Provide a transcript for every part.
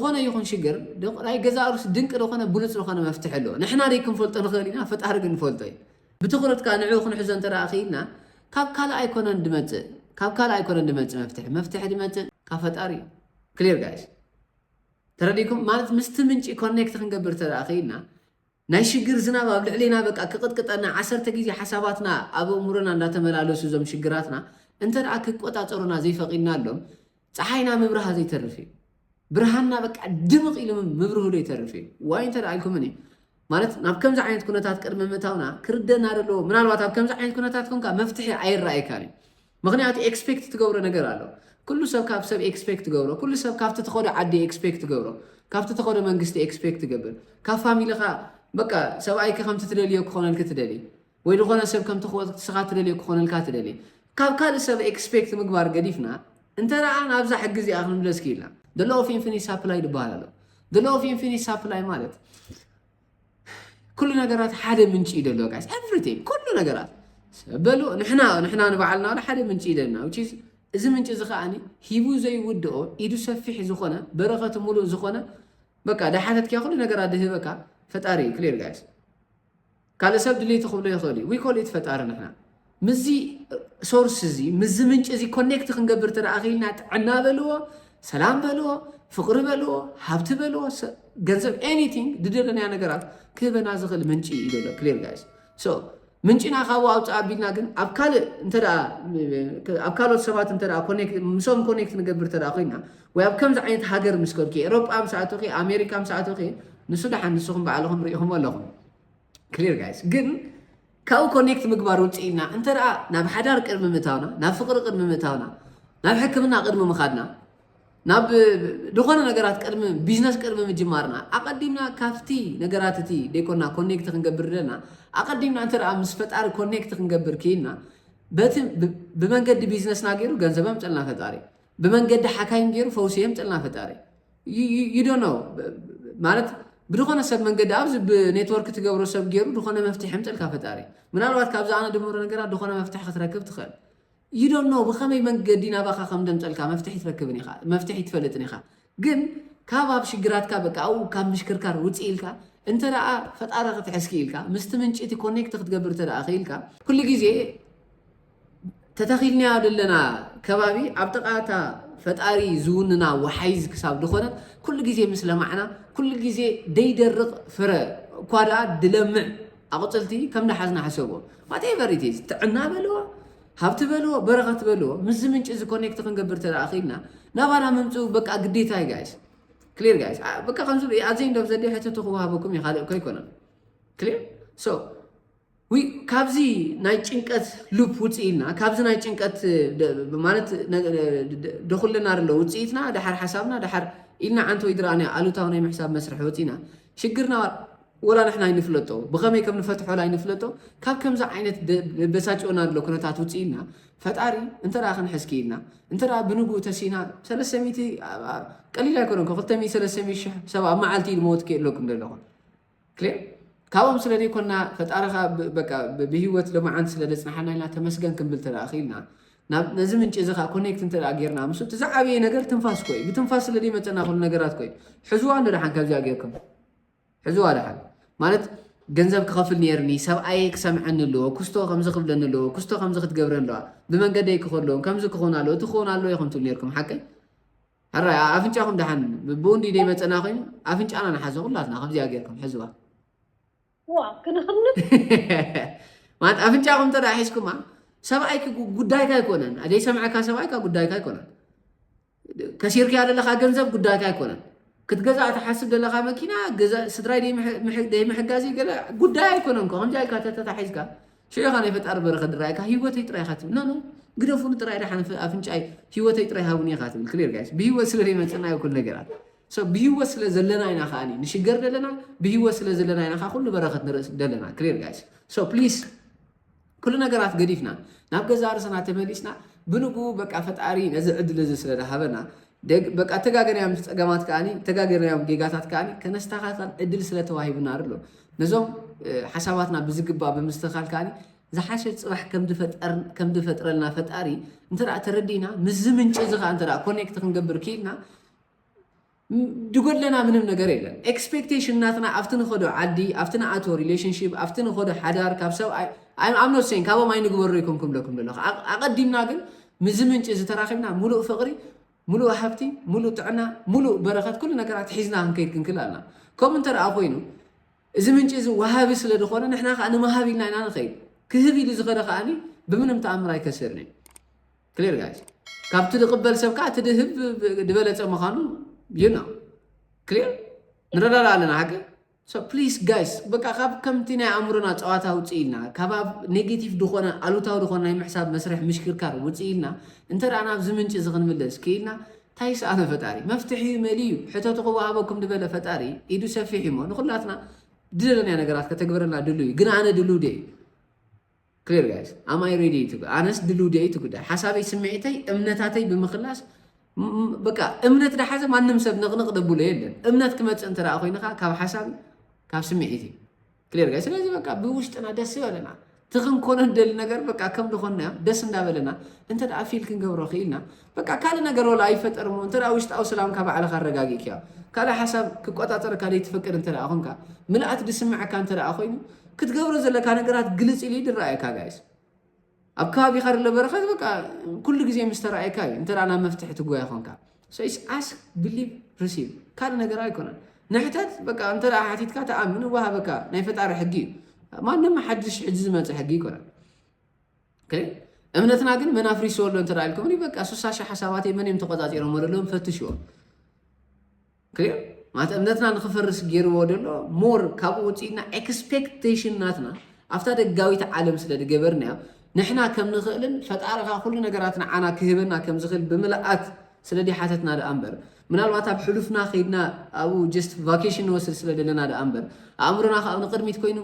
ዝኾነ ይኹን ሽግር ናይ ገዛ ርስ ድንቂ ዝኾነ ብሉፅ ዝኾነ መፍትሒ ኣለዎ። ንሕና ደይ ክንፈልጦ ንኽእል ኢና፣ ፈጣሪ ግን ንፈልጦ እዩ። ብትኹረት ከዓ ንዕኡ ክንሕዞ እንተ ደኣ ክኢልና ካብ ካልእ ኣይኮነን ድመፅእ፣ ካብ ካልእ ኣይኮነን ድመፅእ መፍትሒ፣ መፍትሒ ድመፅእ ካብ ፈጣሪ እዩ። ክሊር ጋይስ፣ ተረዲኩም ማለት ምስቲ ምንጪ ኮኔክት ክንገብር እንተ ደኣ ክኢልና ናይ ሽግር ዝናብ ኣብ ልዕሊና በቃ ክቕጥቅጠና ዓሰርተ ግዜ ሓሳባትና ኣብ ኣእምሮና እንዳተመላለሱ እዞም ሽግራትና እንተ ደኣ ክቆጻጸሩና ዘይፈቒድናሎም ፀሓይና ምብራሃ ዘይተርፍ እዩ። ብርሃንና በቃ ድምቕ ኢሉ ምብርሁ ዘይተርፍ እዩ። ዋይ እንተ ደኣ ኢልኩምኒ ማለት ናብ ከምዚ ዓይነት ኩነታት ቅድሚ ምእታውና ክርደና ዘለዎ ምናልባት ኣብ ከምዚ ዓይነት ኩነታት ኮንካ መፍትሒ ኣይረኣየካን እዩ። ምክንያቱ ኤክስፔክት ትገብሮ ነገር ኣሎ። ኩሉ ሰብ ካብ ሰብ ኤክስፔክት ትገብሮ፣ ኩሉ ሰብ ካብቲ ተኸዶ ዓዲ ኤክስፔክት ትገብሮ፣ ካብቲ ተኸዶ መንግስቲ ኤክስፔክት ትገብር፣ ካብ ፋሚሊኻ በቃ ሰብኣይኪ ከምቲ ትደልዮ ክኾነልኪ ትደሊ ወይ ዝኾነ ሰብ ከምቲ ክወ- ንስኻ ትደልዮ ክኾነልካ ትደሊ። ካብ ካልእ ሰብ ኤክስፔክት ምግባር ገዲፍና እንተ ደኣ ናብዛ ሕጊ እዚኣ ክንምለስ ክኢልና the law of infinite supply ዝበሃል ኣሎ። The law of infinite supply ማለት ኩሉ ነገራት ሓደ ምንጪ እዩ ደሎ ጋይስ፣ everything ኩሉ ነገራት ሰብ በሉ ንሕና ንሕና ንባዕልና ወደ ሓደ ምንጪ እዩ ደልና which is እዚ ምንጪ እዚ ከዓኒ ሂቡ ዘይውድኦ ኢዱ ሰፊሕ ዝኾነ በረኸት ሙሉእ ዝኾነ በቃ ዳሓተትኪያ ኩሉ ነገራት ድህበካ ፈጣሪ እዩ። ክሊር ጋይስ፣ ካልእ ሰብ ድልይቲ ክብሎ ይኽእል እዩ። We call it ፈጣሪ ንሕና ምስዚ ሶርስ እዚ ምስዚ ምንጪ እዚ ኮኔክት ክንገብር እንተ ደኣ ክኢልና ጥዕና በልዎ፣ ሰላም በልዎ፣ ፍቕሪ በልዎ፣ ሃብቲ በልዎ፣ ሰ- ገንዘብ ኤኒቲንግ ድደለናዮ ነገራት ክህበና ዝኽእል ምንጪ እዩ ዘሎ። ክሊር ጋይስ፣ ሶ ምንጭና ካብኡ ኣውፅእ ኣቢልና ግን ኣብ ካልእ እንተ ደኣ ኣብ ካልኦት ሰባት እንተ ደኣ ኮኔክት ምስኦም ኮኔክት ንገብር እንተ ደኣ ኮይና ወይ ኣብ ከምዚ ዓይነት ሃገር ምስ ከድኩ ኤሮጳ ምስ ኣተኹ ኣሜሪካ ምስ ኣተኹ ንሱ ደሓን ንስኹም ባዕልኹም ርኢኹም ኣለኹም። ክሊር ጋይስ፣ ግን ካብኡ ኮኔክት ምግባር ውፅኢና እንተ ደኣ ናብ ሓዳር ቅድሚ ምእታውና ናብ ፍቅሪ ቅድሚ ምእታውና ናብ ሕክምና ቅድሚ ምኻድና ናብ ዝኾነ ነገራት ቅድሚ ቢዝነስ ቅድሚ ምጅማርና ኣቐዲምና ካብቲ ነገራት እቲ ደይኮና ኮኔክት ክንገብር ደለና ኣቐዲምና እንተ ደኣ ምስ ፈጣሪ ኮኔክት ክንገብር ክኢልና በቲ ብ- ብመንገዲ ቢዝነስና ገይሩ ገንዘብ የምፀልና ፈጣሪ፣ ብመንገዲ ሓካይም ገይሩ ፈውሲ የምፀልና ፈጣሪ። You don't know ማለት ብድኾነ ሰብ መንገዲ ኣብዚ ብኔትወርክ ትገብሮ ሰብ ገይሩ ድኾነ መፍትሒ የምፀልካ ፈጣሪ። ምናልባት ካብዚ ኣነ ድምሮ ነገራት ድኾነ መፍትሒ ክትረክብ ትኽእል። You don't know ብኸመይ መንገዲ ናባኻ ከም ደምፀልካ መፍትሒ ትረክብን ኢኻ፣ መፍትሒ ትፈልጥን ኢኻ። ግን ካብ ኣብ ሽግራትካ በቃ ኣብኡ ካብ ምሽክርካር ውፅእ ኢልካ እንተ ደኣ ፈጣሪ ክትሕዝ ክኢልካ ምስቲ ምንጪ እቲ ኮኔክት ክትገብር እንተ ደኣ ክኢልካ ኩሉ ግዜ ተተኺልናዮ ዘለና ከባቢ ኣብ ጥቓ እታ ፈጣሪ ዝውንና ወሓይዝ ክሳብ ዝኾነት ኩሉ ግዜ ምስ ለማዕና ኩሉ ግዜ ደይደርቕ ፍረ እኳ ደኣ ድለምዕ ኣቑፅልቲ ከም ደሓዝና ሕሰብዎ whatever it is ጥዕና በልዎ ሃብቲ በልዎ በረኸት በልዎ ምስዚ ምንጪ እዚ ኮኔክት ክንገብር ተደኣ ኽኢልና ናባና ምምፅኡ በቃ ግዴታ እዩ ጋይስ። ክሊር ጋይስ በቃ ከምዚ ኣዘይ እንደብ ዘደ ሕትቱ ክወሃበኩም እዩ ካልእ እኮ ኣይኮነን። ክሊር ሶ ዊ ካብዚ ናይ ጭንቀት ሉፕ ውፅእ ኢልና ካብዚ ናይ ጭንቀት ደ- ማለት ነ- ደ- ደኹልና ደሎ ውፅኢትና ደሓር ሓሳብና ደሓር ኢልና ዓንተ ወይ ድረኣና ኣሉታዊ ናይ ምሕሳብ መስርሒ ወፂና ሽግርና ወላ ንሕና ኣይንፍለጦ ብኸመይ ከም ንፈትሖ ላ ኣይንፍለጦ። ካብ ከምዚ ዓይነት ደ- በሳጭኦና ደሎ ኩነታት ውፅእ ኢልና ፈጣሪ እንተ ደኣ ክንሕዝ ክኢልና እንተ ደኣ ብንግኡ ተሲና ሰለስተ ሚእቲ ኣ- ኣ- ቀሊል ኣይኮነን ክልተ ሚእቲ ሰለስተ ሚእቲ ሽሕ ሰብ ኣብ መዓልቲ ኢሉ መወት ክእለኩም ደለኹም ክሊር ካብኦም ስለ ዘይኮና ፈጣሪ ኸዓ ብ- በቃ ብ- ብህይወት ለማዓንቲ ስለ ዘፅናሓና ኢልና ተመስገን ክንብል ተደኣ ኽኢልና ናብ ነዚ ምንጪ እዚ ኸዓ ኮኔክት እንተ ደኣ ጌርና ምስ እቲ ዝዓበየ ነገር ትንፋስ ኮይ ብትንፋስ ስለ ዘይመፀና ኩሉ ነገራት ኮይ ሕዝዋ እንዶ ደሓን ካብዚኣ ጌርኩም ሕዝዋ ደሓን ማለት ገንዘብ ክኸፍል ነይርኒ ሰብኣየ ክሰምዐኒ ኣለዎ ክስቶ ከምዚ ክብለኒ ኣለዎ ክስቶ ከምዚ ክትገብረ ኣለዋ ብመንገደይ ክኸለዎም ከምዚ ክኾን ኣለዎ እቲ ክኾን ኣለዎ ኢኹም ትብል ነይርኩም ሓቀይ ሕራይ ኣፍንጫኹም ደሓን ብኡ እንዲ ደይመፀና ኮይኑ ኣፍንጫና ንሓዞ ኩላትና ከምዚኣ ጌርኩም ሕዝዋ ዋ ክንኽንፍ ማለት ኣፍንጫኹም እንተ ሒዝኩማ ሰብኣይኪ ጉዳይካ ኣይኮነን ዘይሰምዐካ ሰብኣይካ ጉዳይካ ኣይኮነን ከሲርክያ ዘለካ ገንዘብ ጉዳይካ ኣይኮነን ክትገዛ ትሓስብ ዘለካ መኪና ስድራይ ደይምሕጋዚ ገለ ጉዳይ ኣይኮነን ከምዚ ኢልካ ተተታሒዝካ ሽዑ ኢኻ ናይ ፈጣሪ በረኸት ዝረኣየካ ህይወተይ ጥራይ ኢኻ ትብል ኖ ኖ ግደፉኒ ጥራይ ደሓን ኣፍንጫይ ህይወተይ ጥራይ ሃቡኒ ኢኻ ትብል ክሊር ጋይስ ብህይወት ስለ ዘይመፅና እዩ ኩሉ ነገራት so ብህይወት ስለ ዘለና ኢና ከዓኒ ንሽገር ዘለና ብህይወት ስለ ዘለና ኢና ከዓ ኩሉ በረኸት ንርእስ ዘለና ክሊር ጋይስ so please ኩሉ ነገራት ገዲፍና ናብ ገዛ ርእስና ተመሊስና ብንግኡ በቃ ፈጣሪ ነዚ ዕድል እዚ ስለ ዝሃበና በቃ ተጋገናዮም ፀገማት ከዓኒ ተጋገናዮም ጌጋታት ከዓኒ ከነስተኻኸል ዕድል ስለ ተዋሂቡና ኣሎ ነዞም ሓሳባትና ብዝግባእ ብምስትኻል ከዓኒ ዝሓሸ ፅባሕ ከም ዝፈጥረልና ፈጣሪ እንተ ተረዲእና ምስዚ ምንጪ እዚ ከዓ እንተ ኮኔክት ክንገብር ክኢልና ድጎድለና ምንም ነገር የለን። ኤክስፔክቴሽን ናትና ኣብቲ ንኸዶ ዓዲ፣ ኣብቲ ንኣቶ ሪሌሽንሽፕ፣ ኣብቲ ንኸዶ ሓዳር ካብ ሰብ I'm not saying ካብኦም ኣይንግበሮ ይኮንኩም ለኩም ዘለኹ። ኣቐዲምና ግን ምዚ ምንጭ ዝተራኺብና ሙሉእ ፍቕሪ፣ ሙሉእ ሃብቲ፣ ሙሉእ ጥዕና፣ ሙሉእ በረኸት፣ ኩሉ ነገራት ሒዝና ክንከይድ ክንክል ኣለና። ከምኡ እንተ ደኣ ኮይኑ እዚ ምንጭ እዚ ወሃቢ ስለ ዝኾነ ንሕና ከዓ ንምሃብ ኢልና ኢና ንኸይድ። ክህብ ኢሉ ዝኸደ ከዓኒ ብምንም ተኣምር ኣይከስርን እዩ። ክሊር ጋይስ፣ ካብቲ ዝቕበል ሰብ ከዓ እቲ ድህብ ዝበለፀ ምዃኑ you know። ክሊር ንረዳዳ ኣለና ሓቂ። So please guys፣ በቃ ካብ ከምቲ ናይ ኣእምሮና ፀዋታ ውፅእ ኢልና ካብ ኣብ ኔጌቲቭ ዝኾነ ኣሉታዊ ዝኾነ ናይ ምሕሳብ መስርሕ ምሽክርካር ውፅእ ኢልና እንተ ደኣ ናብዚ ምንጭ እዚ ክንምለስ ክኢልና እንታይ ይስኣኖ ፈጣሪ? መፍትሒ መሊ እዩ። ሕተቱ ክወሃበኩም ዝበለ ፈጣሪ ኢዱ ሰፊሕ እሞ ንኹላትና ድደለናዮ ነገራት ከተግበረልና ድሉ እዩ። ግን ኣነ ድሉ ደ እዩ? ክሊር ጋይስ፣ am I ready? ኣነስ ድሉ ደ እዩ? እቲ ጉዳይ ሓሳበይ፣ ስምዒተይ፣ እምነታተይ ብምኽላስ በቃ እምነት ደሓዘ ማንም ሰብ ንቕንቕ ደብሎ የለን። እምነት ክመፅእ እንተ ደኣ ኮይንካ ካብ ሓሳብ ካብ ስምዒት እዩ። ክሊር ጋይስ። ስለዚ በቃ ብውሽጥና ደስ ይበለና። እቲ ክንኮኖ ንደሊ ነገር በቃ ከም ዝኾንና ደስ እንዳበለና እንተ ደኣ ፊል ክንገብሮ ክኢልና በቃ ካልእ ነገር ወላ ኣይፈጠር እሞ እንተ ደኣ ውሽጣዊ ሰላምካ ባዕልኻ ኣረጋጊእክያ ካልእ ሓሳብ ክቆጻጸረካ ዘይትፈቅድ እንተ ደኣ ኾንካ ምልኣት ዝስምዐካ እንተ ደኣ ኮይኑ ክትገብሮ ዘለካ ነገራት ግልጽ ኢሉ እዩ ዝረኣየካ ጋይስ። ኣብ ከባቢኻ ዘሎ በረኸት በቃ ኩሉ ግዜ ምስ ተረኣየካ እዩ እንተ ደኣ ናብ መፍትሒ ትጓየ ኾንካ። So it's ask, believe, receive። ካልእ ነገር ኣይኮነን። ንሕተት በቃ እንተ ደኣ ሓቲትካ ተኣምን ወሃበካ ናይ ፈጣሪ ሕጊ እዩ። ማንም ሓድሽ ሕጂ ዝመጽእ ሕጊ ኣይኮነን። እምነትና ግን መን ኣፍሪስዎ ኣሎ እንተ ኢልኩም በቃ ስሳ ሺሕ ሓሳባተይ መን እዮም ተቆጻጺሮሞ ዘለዎም ፈትሽዎም። ክሊር ማለት እምነትና ንክፈርስ ገይርዎ ዘሎ ሞር ካብኡ ውፅኢና ኤክስፔክቴሽን ናትና ኣብታ ደጋዊት ዓለም ስለ ዝገበርናዮ ንሕና ከም ንኽእልን ፈጣሪ ከዓ ኩሉ ነገራት ንዓና ክህበና ከም ዝኽእል ብምልኣት ስለ ድሓተትና ደኣ እምበር ምናልባት ኣብ ሕሉፍና ከይድና ኣብኡ ጀስት ቫኬሽን ንወስድ ስለ ዘለና ደኣ እምበር ኣእምሮና ከዓ ንቅድሚት ኮይኑ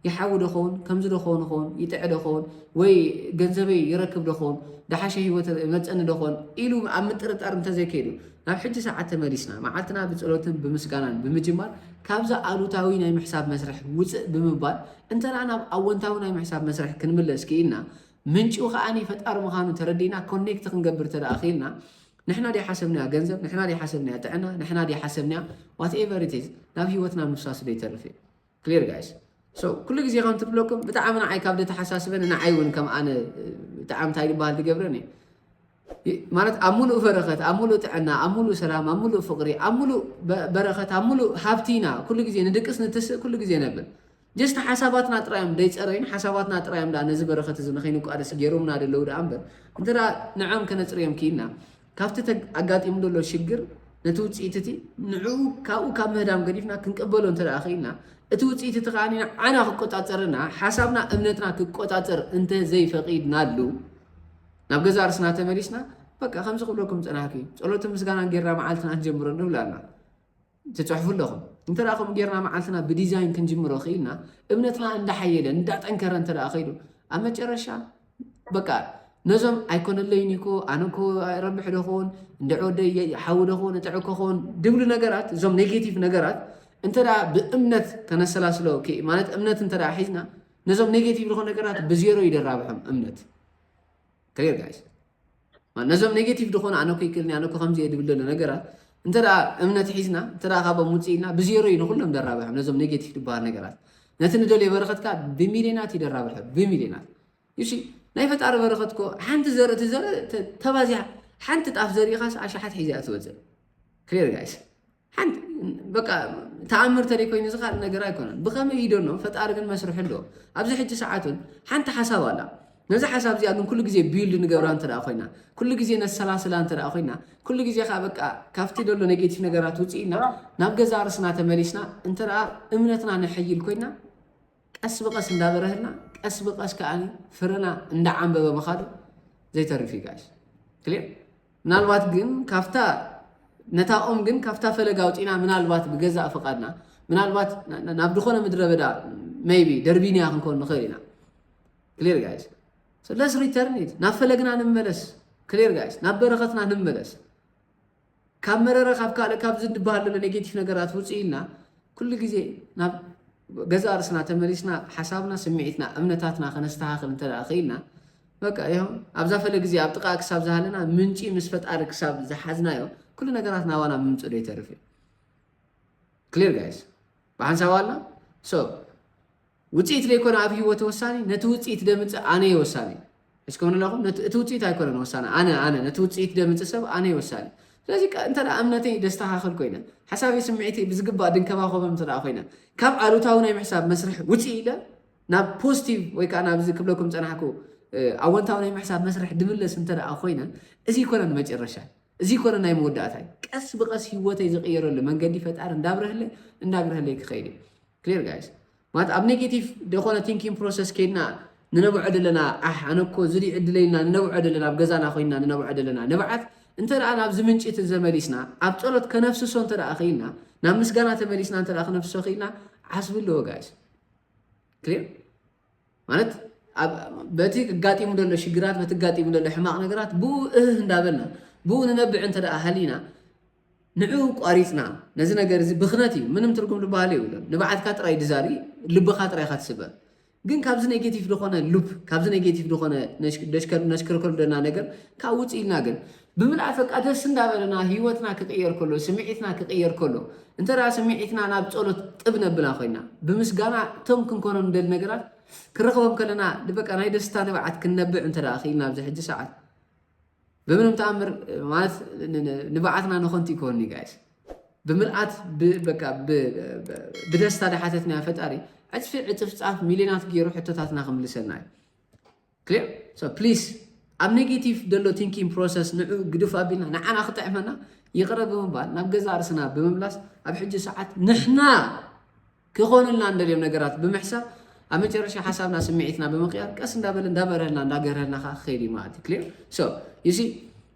ይሓዊ ዶ ኸውን ከምዚ ዶ ኸውን ኸውን ይጥዕ ዶ ኸውን ወይ ገንዘበይ ይረክብ ዶ ኸውን ደሓሸ ህይወት መፀኒ ዶ ኸውን ኢሉ ኣብ ምጥርጣር እንተዘይከይዱ ናብ ሕጂ ሰዓት ተመሊስና መዓልትና ብፀሎትን ብምስጋናን ብምጅማር ካብዛ ኣሉታዊ ናይ ምሕሳብ መስርሕ ውፅእ ብምባል እንተ ናብ ኣወንታዊ ናይ ምሕሳብ መስርሕ ክንምለስ ክኢልና ምንጭኡ ከዓኒ ፈጣሪ ምዃኑ ተረዲእና ኮኔክት ክንገብር እንተ ክኢልና ንሕና ዲሓሰብናያ ገንዘብ ንሕና ዲሓሰብናያ ጥዕና ንሕና ዲሓሰብናያ whatever it is ናብ ህይወትና ምፍሳሱ ዘይተርፍ እዩ። ክሊር ጋይስ። So ኩሉ ግዜ ከም ትብለኩም ብጣዕሚ ንዓይ ካብ ደተሓሳስበን ንዓይ እውን ከም ኣነ ብጣዕሚ እንታይ ዝበሃል ትገብረን እዩ ማለት ኣብ ሙሉእ በረኸት ኣብ ሙሉእ ጥዕና ኣብ ሙሉእ ሰላም ኣብ ሙሉእ ፍቅሪ ኣብ ሙሉእ በረኸት ኣብ ሙሉእ ሃብቲና ኩሉ ግዜ ንድቅስ ንትስእ ኩሉ ግዜ ነብል ጀስት ሓሳባትና ጥራዮም ደይፀረይን ሓሳባትና ጥራዮም ዳ ነዚ በረኸት እዚ ንኸይንቋደስ ገይሮምና ደለዉ ደኣ እምበር እንተ ንዕም ከነፅርዮም ክኢልና ካብቲ ኣጋጢሙ ዘሎ ሽግር ነቲ ውፅኢት እቲ ንዕኡ ካብኡ ካብ ምህዳም ገዲፍና ክንቅበሎ እንተ ደኣ ክኢልና እቲ ውፅኢት እቲ ከዓ ንዓና ክቆፃፀረና ሓሳብና እምነትና ክቆፃፀር እንተ ዘይፈቂድናሉ ናብ ገዛ ርስና ተመሊስና በቃ ከምዚ ክብለኩም ፀናሕኩ ፀሎትን ምስጋናን ጌርና መዓልትና ክንጀምሮ ንብላና ትፅሕፉ ኣለኹም እንተ ከምኡ ጌርና መዓልትና ብዲዛይን ክንጅምሮ ክኢልና እምነትና እንዳሓየለ እንዳጠንከረ እንተ ከይዱ ኣብ መጨረሻ በቃ ነዞም ኣይኮነለይን እኮ ኣነ እኮ ረብሕ ዶ ክኸውን እንደ ወደይ ሓዊ ዶ ክኸውን እጥዕ እኮ ክኸውን ድብሉ ነገራት እዞም ኔጌቲቭ ነገራት እንተ ብእምነት ከነሰላስሎ ማለት እምነት እንተ ሒዝና ነዞም ኔጌቲቭ ዝኾኑ ነገራት ብዜሮ ይደራብሖም እምነት ክሊር ጋይስ ነዞም ኔጌቲቭ ዝኾኑ ኣነ እኮ ይክልኒ ኣነ እኮ ከምዚ እየ ድብል ዘሎ ነገራት እንተ እምነት ሒዝና እንተ ካብኦም ውፅእ ኢልና ብዜሮ እዩ ንኩሎም ደራብሖም ነዞም ኔጌቲቭ ዝበሃል ነገራት ነቲ ንደልዮ በረኸትካ ብሚልዮናት ይደራብሖ ብሚልዮናት you see ናይ ፈጣሪ በረኸት እኮ ሓንቲ ዘርኢ ትዘርእ ተባዚሓ ሓንቲ ጣፍ ዘሪእኻስ ኣሽሓት ሒዛ እያ ትወፅእ ክሊር ጋይስ ሓንቲ በቃ ተኣምር ተደይ ኮይኑ ዝካል ነገር ኣይኮነን ብኸመይ ይደኖ ፈጣሪ ግን መስርሑ ኣለዎ ኣብዚ ሕጂ ሰዓት እውን ሓንቲ ሓሳብ ኣላ ነዚ ሓሳብ እዚኣ ግን ኩሉ ግዜ ቢልድ ንገብራ እንተ ኮይና ኩሉ ግዜ ነሰላስላ እንተ ኮይና ኩሉ ግዜ ከዓ በቃ ካብቲ ደሎ ኔጌቲቭ ነገራት ውፅእ ኢልና ናብ ገዛ ርስና ተመሊስና እንተ እምነትና ነሐይል ኮይና ቀስ ብቐስ እንዳበረህልና ቀስ ብቐስ ከዓ ፍረና እንዳዓንበበ ምኻዱ ዘይተርፍ እዩ ጋይስ ክሊር ምናልባት ግን ካብታ ነታኦም ግን ካብታ ፈለግ ኣውፂና ምናልባት ብገዛእ ፍቓድና ምናልባት ናብ ዝኾነ ምድረ በዳ ሜይቢ ደርቢንያ ክንኮን ንኽእል ኢና ክሊር ጋይስ ለስ ሪተርኒት ናብ ፈለግና ንመለስ ክሊር ጋይስ ናብ በረኸትና ንመለስ ካብ መረረ ካብ ካልእ ካብ ዝድበሃል ዘሎ ኔጌቲቭ ነገራት ውፅእ ኢልና ኩሉ ግዜ ናብ ገዛ ርስና ተመሊስና ሓሳብና ስምዒትና እምነታትና ከነስተኻኽል እንተ ክኢልና በቃ ይኸው ኣብዛ ፈለ ግዜ ኣብ ጥቓ ክሳብ ዝሃለና ምንጪ ምስ ፈጣሪ ክሳብ ዝሓዝናዮ ኩሉ ነገራት ናባና ምምፅእ ዶ ይተርፍ እዩ? Clear guys? ብሓንሳብ ኣላ። So ውፅኢት ዘይኮነ ኣብ ህይወት ወሳኒ፣ ነቲ ውፅኢት ደምፅእ ኣነ እየ ወሳኒ። እስከ ንለኹም እቲ ውፅኢት ኣይኮነን ወሳኒ፣ ኣነ ኣነ ነቲ ውፅኢት ደምፅእ ሰብ ኣነ እየ ወሳኒ። ስለዚ እንተ እምነተይ ደስተኻኸል ኮይነ፣ ሓሳበይ ስምዒተይ ብዝግባእ ድንከባኸቦም እንተ ኮይነ፣ ካብ ኣሉታዊ ናይ ምሕሳብ መስርሕ ውፅእ ኢለ ናብ ፖዚቲቭ ወይ ከዓ ናብዚ ክብለኩም ፀናሕኩ ኣወንታዊ ናይ ምሕሳብ መስርሕ ድምለስ እንተ ኮይነ፣ እዚ ይኮነን መጨረሻ፣ እዚ ይኮነን ናይ መወዳእታይ። ቀስ ብቀስ ህይወተይ ዝቅየረሉ መንገዲ ፈጣሪ እንዳብረህለይ እንዳብረህለይ ክኸይድ እዩ። Clear guys? ማለት ኣብ ኔጌቲቭ ዝኾነ ቲንኪንግ ፕሮሰስ ከይድና ንነብዖ ዘለና፣ ኣሕ ኣነ እኮ እዚ ድዩ ዕድለይ ኢልና ንነብዖ ዘለና፣ ኣብ ገዛና ኮይና ንነብዖ ዘለና ንብዓት እንተ ደኣ ናብዚ ምንጪ እቲ ዘመሊስና፣ ኣብ ጸሎት ከነፍስሶ እንተ ደኣ ኽኢልና፣ ናብ ምስጋና ተመሊስና እንተ ደኣ ክነፍስሶ ኽኢልና፣ ዓስቢ ኣለዎ ጋይስ። ክሊር ማለት በቲ ኣጋጢሙ ዘሎ ሽግራት፣ በቲ ኣጋጢሙ ዘሎ ሕማቕ ነገራት ብኡ እህ እንዳበልና ብኡ ንነብዕ እንተ ደኣ ሃሊና፣ ንዑ ቋሪፅና፣ ነዚ ነገር እዚ ብኽነት እዩ፣ ምንም ትርጉም ዝበሃል የብሉን። ንብዓትካ ጥራይ ድዛሪ፣ ልብኻ ጥራይ ኢኻ ትስበር። ግን ካብዚ ኔጌቲቭ ዝኾነ ሉፕ፣ ካብዚ ኔጌቲቭ ዝኾነ ነሽከርከር ደና ነገር ካብ ውፅእ ኢልና ግን ብምልኣት በቃ ደስ እንዳበለና ህይወትና ክቕየር ከሎ፣ ስምዒትና ክቕየር ከሎ፣ እንተ ደኣ ስምዒትና ናብ ጸሎት ጥብ ነብላ ኮይና፣ ብምስጋና እቶም ክንኮኖ ንደሊ ነገራት ክረኽቦም ከለና፣ በቃ ናይ ደስታ ንብዓት ክንነብዕ እንተ ደኣ ክኢልና ኣብዚ ሕጂ ሰዓት፣ ብምንም ተኣምር ማለት ንብዓትና ንኾንቲ ይኮኒ ጋይስ። ብምልኣት በቃ ብደስታ ድሓተትና ፈጣሪ ዕፅፊ ዕፅፍፃፍ ሚሊዮናት ገይሩ ሕቶታትና ክምልሰልና እዩ። ክሊር ፕሊስ፣ ኣብ ኔጌቲቭ ዘሎ ቲንኪንግ ፕሮሰስ ንዑ ግድፍ ኣቢልና ንዓና ክጥዕመና ይቕረ ብምባል ናብ ገዛ ርእስና ብምምላስ ኣብ ሕጂ ሰዓት ንሕና ክኾኑልና እንደልዮም ነገራት ብምሕሳብ ኣብ መጨረሻ ሓሳብና ስምዒትና ብምቕያር ቀስ እንዳበለ እንዳበረህልና እንዳገርህልና ከዓ ክኸይድ እዩ ማለት እዩ። ክሊር ሶ ዩሲ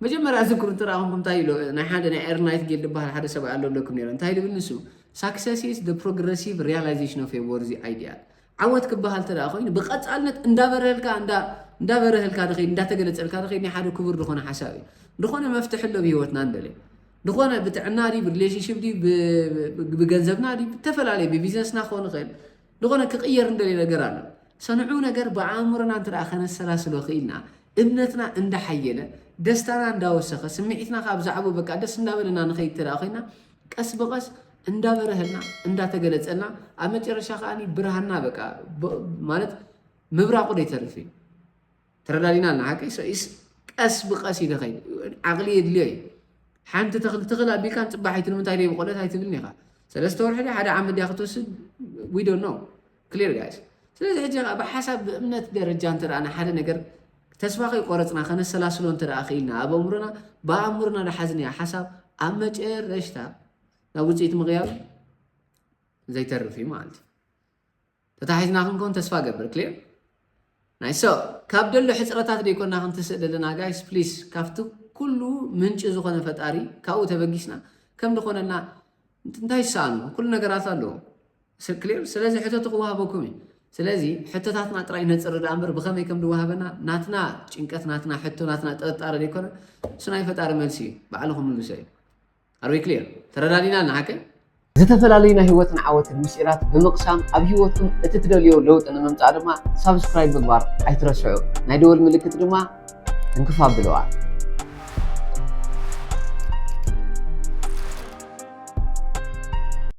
መጀመርያ ዝክሩ እንተ ደኣ ኮንኩም እንታይ ኢሉ ናይ ሓደ ናይ ኤርናይት ጌል ዝበሃል ሓደ ሰብኣይ ኣሎ ብለኩም ነይረ እንታይ ልብል ንሱ success is the progressive realization of a worthy ideal። ዓወት ክበሃል እንተ ደኣ ኮይኑ ብቐጻልነት እንዳበረህልካ እንዳበረህልካ ድኸይድ እንዳተገለጸልካ ድኸይድ ናይ ሓደ ክቡር ዝኾነ ሓሳብ እዩ። ዝኾነ መፍትሒ ኣሎ ብህይወትና እንደለ ዝኾነ ብጥዕና ድዩ ብሪሌሽንሽፕ ድዩ ብገንዘብና ድዩ ብተፈላለየ ብቢዝነስና ክኾን ይኽእል ዝኾነ ክቕየር እንደልየ ነገር ኣሎ። ሰንዑ ነገር ብኣእምሮና እንተ ደኣ ከነሰላስሎ ክኢልና እምነትና እንዳሓየለ ደስታና እንዳወሰኸ ስምዒትና ካብ ዛዕቡ በቃ ደስ እንዳበለና ንኸይድ እንተ ደኣ ኮይና ቀስ ብቐስ እንዳበረሀልና እንዳተገለጸልና ኣብ መጨረሻ ከዓኒ ብርሃንና በቃ ማለት ምብራቑ ዘይተርፍ እዩ። ተረዳዲና ኣለና ሓቀይ ሰኢስ ቀስ ብቀስ እዩ ዝኸይድ። ዓቕሊ የድልዮ እዩ። ሓንቲ ተኽሊ ትኽል ኣቢልካ ንፅባሕ ኣይትብል እንታይ ደይ ብቆለት ኣይትብልን ኢኻ። ሰለስተ ወርሒ ሓደ ዓመት ድያ ክትወስድ we don't know clear guys። ስለዚ ሕጂ ከዓ ብሓሳብ ብእምነት ደረጃ እንተ ሓደ ነገር ተስፋ ከይቆረፅና ከነሰላስሎ እንተ ክኢልና ኣብ ኣእምሮና ብኣእምሮና ዝሓዝናዮ ሓሳብ ኣብ መጨረሽታ ናብ ውፅኢት ምቕያሩ ዘይተርፍ እዩ ማለት እዩ። ተታሒዝና ክንከውን ተስፋ ገብር ክሊር ናይ ሶ ካብ ደሎ ሕፅረታት ደይኮና ክንትስእ ደለና ጋይስ ፕሊስ ካብቲ ኩሉ ምንጪ ዝኾነ ፈጣሪ ካብኡ ተበጊስና ከም ዝኾነና እንታይ ይሰኣኑ ኩሉ ነገራት ኣለዎ። ክሊር ስለዚ ሕተቱ ክወሃበኩም እዩ። ስለዚ ሕቶታትና ጥራይ ነፅሪ ደኣ እምበር ብኸመይ ከም ዝወሃበና ናትና ጭንቀት ናትና ሕቶ ናትና ጥርጣረ ዘይኮነ እሱ ናይ ፈጣሪ መልሲ እዩ። ባዕልኹም ምልሶ እዩ። ኣርዊ ክሊር ተረዳዲና ኣለና ሓቀይ? ዝተፈላለዩ ናይ ህይወትን ዓወትን ምስጢራት ብምቕሳም ኣብ ህይወትኩም እቲ ትደልዮ ለውጢ ንምምፃእ ድማ ሳብስክራይብ ምግባር ኣይትረስዑ። ናይ ደወል ምልክት ድማ እንክፍ ኣብልዋ።